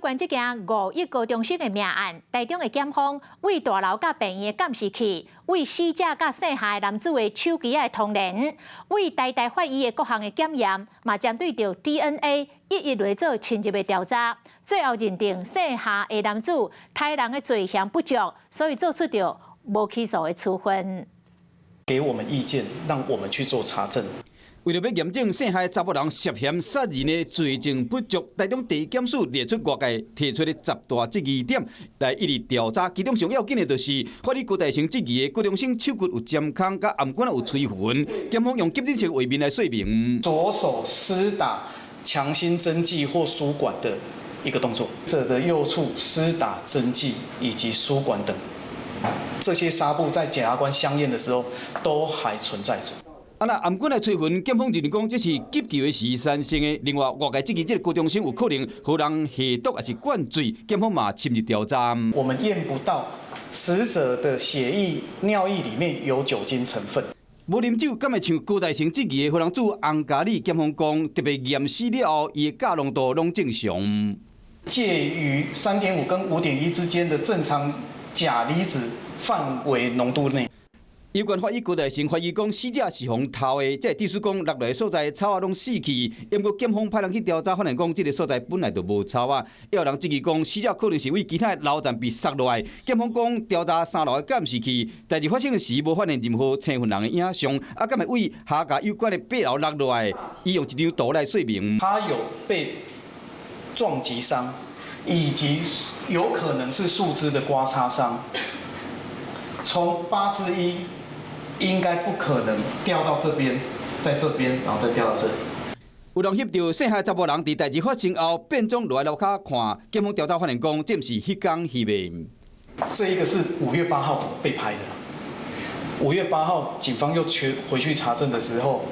關這件5億高中生的命案，台中的檢方對大樓佮病院的監視器，對死者佮姓夏的男子的手機仔的通聯，對台大法醫的各項的檢驗，嘛針對著 DNA 一一來做深入的調查，最後認定姓夏的男子刣人的罪嫌不足，所以做出著無起訴的處分。給我們意見，讓我們去做查證。為著欲驗證姓夏查埔人涉嫌殺人的罪證不足，台中地檢署列出外界提出的10大質疑點來一一調查。其中上要緊的就是法醫郭大成質疑的高中生手骨有針孔，佮頷頸有吹痕，檢方用急診室畫面來說明。左手施打強心針劑或輸管的一個動作，者的右處施打針劑以及輸管等，這些紗布在檢察官相驗的時候都還存在著。啊，若頷頸的吹痕，檢方認為講這是急救的時產生的。另外，外界質疑這個高中生有可能予人下毒抑是灌醉，檢方嘛深入調查。我們驗不到死者的血液、尿液裡面有酒精成分。無啉酒，敢會像高大成質疑的予人煮紅咖喱？檢方講，特別驗屍了後，伊的鉀濃度攏正常，介於3.5跟5.1之間的正常鉀離子範圍濃度內。有關法醫郭大成懷疑講死者是予人偷的，這個意思講落來所在草仔攏死去，毋過檢方派人去調查，發現講這个所在本來就無草仔，也有人質疑講死者可能是對其他樓層被殺落來。檢方講調查三樓的監視器，代誌發生時無發現任何青雲人的影像，啊，敢會對夏家有關的八樓落落來？伊用一張圖來說明。他有被撞擊傷，以及有可能是樹枝的刮擦傷，從8之1。應該不可能掉到這邊，在這邊，然後再掉到這裡。有人翕著姓夏查埔人佇代誌發生後變裝落來樓跤看，檢方調查發現講，這毋是彼工翕的。這一個是5月8號被拍的。5月8號，警方又去回去查證的時候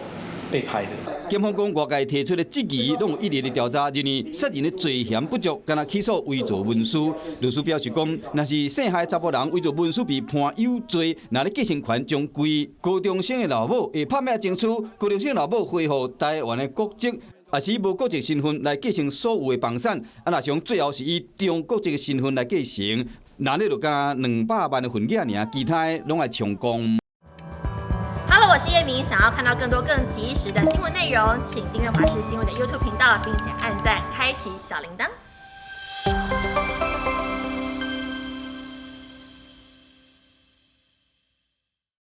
被拍的。檢方講，外界提出的質疑，攏有一一的調查，認為殺人的罪嫌不足，敢若起訴偽造文書。律師表示講，若是姓夏查埔人偽造文書被判有罪，若咧繼承權將歸高中生的老母，會拍拚爭取高中生老母恢復台灣的國籍，抑是無國籍身份來繼承所有的房產。啊，若想最後是以中國籍的身份來繼承，那你就敢200萬的份額爾，其他的攏愛充公。 Hello，我是葉明，想要看到更多更及時的新聞內容，請訂閱華視新聞的 YouTube 頻道，並且按讚，開啟小鈴鐺。